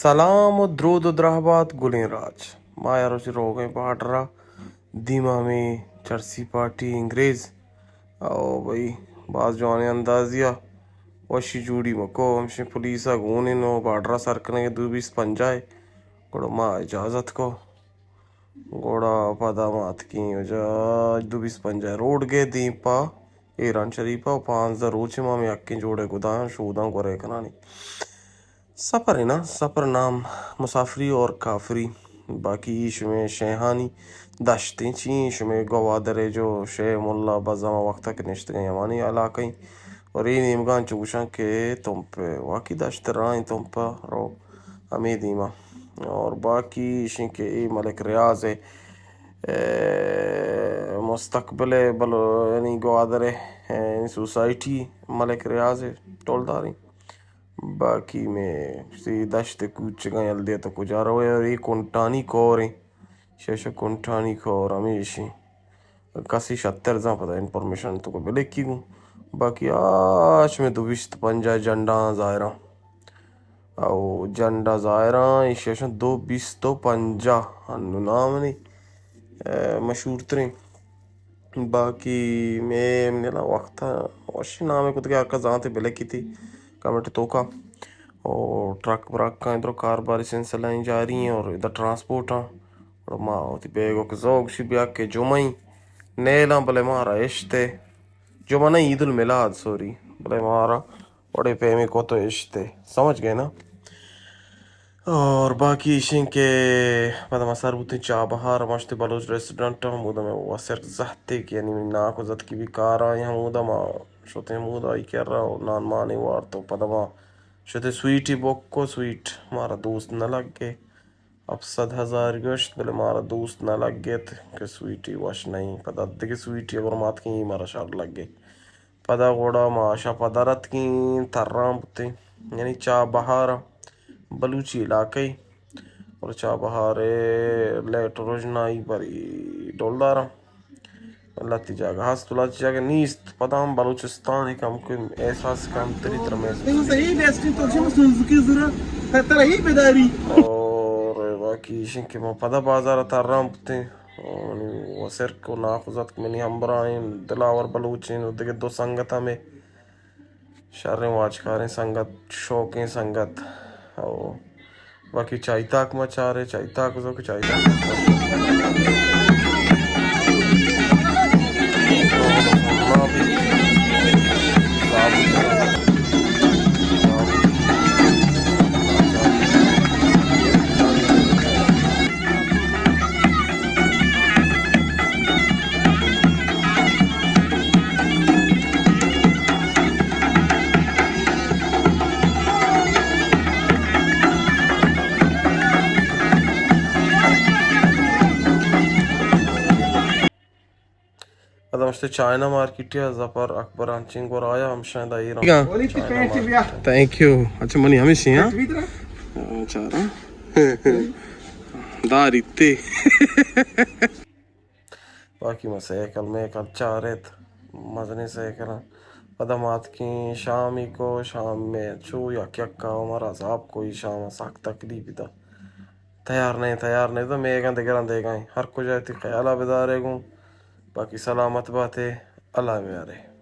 سلام و درود و درہبات گلیں راج۔ ما یا روچ روگیں بارڈر ءَ، دیما ہمے چرسی پارٹی انگریز۔ او بھئی، باز جوانیں اندازی ءَ وشی جوڑی مکو، ہمشیں پولیس ءَ گون انت و بارڈر ءَ سر کنگ ءَ دو بیست پنجاہ ءَ۔ گڑا ما اجازت کو۔ گڑا پدا ما اتکیں واجہ دو بیست پنجاہ روڈ گئے دیم پہ ایران شریف ءَ و پانزدہ روچ ما ہمے یکیں جوڑے گدایاں شوداں گورے کنانی۔ سفر ہے نا، سفر نام مسافری اور کافری۔ باقی شمے شیہانی دشتیں چی، شمے گوادرے جو شے ملا بزاں وقت کہ نشتگیں ہمانی علاقہ ہیں۔ اور اے نیمگاں چوشاں کہ تمپ واقعی دشت راہیں تمپ رو ہمے دیما۔ اور باقی ایشیں کہ اے ملک ریاض ہے، اے، مستقبل ہے، بلو-، یعنی گوادر ہے، اے، سوسائٹی ملک ریاض ہے، ٹولداریں۔ باقی میں سی دشت کوچگاں یل دے تو کجا روے، اور اے کنٹانی کور ہیں، شیشہ کنٹانی کور ہمیشیں۔ کسی شتر زاں پدا انفارمیشن تو کو بلکی گوں۔ باقی آش میں دو بیست پنجاہ جنڈاں ظاہراں۔ او جنڈا ظاہراں ایشی اشاں دو بیست و پنجاہ انو نام نی، اے، مشہور تریں۔ باقی میں نیلا وقت وشی نام کت کہ ہر کا زانتے بلکی تھی کمنٹ توکا۔ او ٹرک برک کا ادھر کاروباری سلسلہ ہیں جاری ہیں اور ادھر ٹرانسپورٹ ہیں۔ اور ما ہوتی بیگو کہ زوگ شی بیا کہ جمعہ ہی نیلاں بلے مارا اشتے۔ جمعہ نہیں، عید المیلاد، سوری۔ بلے مارا وڑے پیمے کو تو اشتے۔ سمجھ گئے نا؟ اور باقی ایشیں کہ پدا ما سر بوتیں چابہار، مشتے بلوچ ریسٹورنٹ، ہمودا میں وسر زہتے کہ یعنی ناکو زتکی بھی کار آئیں، ہمودا ما شتیں ہمودا ای کر رہا و نان مانی وارت و پدا ما شتیں سویٹی بک کو، سویٹ مارا دوست نہ لگ گئے۔ ہپت سد ہزار گوشت، بلے مارا دوست نہ لگ گئے کہ سویٹی وش نہیں۔ پدا دگہ سویٹی اگر مات کیں مارا شر لگ گئے۔ پدا گڑا ما آشا پدا رتکیں تران بوتیں، یعنی چابہار بلوچی علاقہ ای، اور چابہار لیٹ رژنائی بری ڈولدارا۔ لہتی جاگہ ہست و لہتی جاگہ نیست۔ پدا ہم بلوچستان کم کوئی احساس کم تری تر محسوس۔ اور باقی ایشیں کہ ما پدا بازار تران بوتیں۔ و سرک و ناخوزتک منی ہمبراہیں دلاور بلوچیں و دگہ دو سنگت ہمیں شریں واجکاریں سنگت، شوقیں سنگت۔ او باقی چائی تاک ما چارے، چائی تاک زو کہ چائی تاک۔ پدا مشتے چائنا مارکیٹ یا ظفر اکبر انچیں گور آیا ہمشاں دا ایران۔ ٹھیک ہے۔ China market. Thank you. اچھا منی ہمیشی ہاں۔ ہاں، چارا۔ داری تے۔ باقی ما سائیکل میکل چارت، مزنیں سائیکلاں۔ پدا ما اتکیں شامی کو، شام میں چو یک یک کا ہمارا عذاب کوئی شام سخت تکلیف دا۔ تیار نہیں، تیار نہیں تو میگاں دگراں دیگاں۔ ہر کجا تی خیالا بدارے گوں۔ باقی سلامت باتے، اللہ میارے۔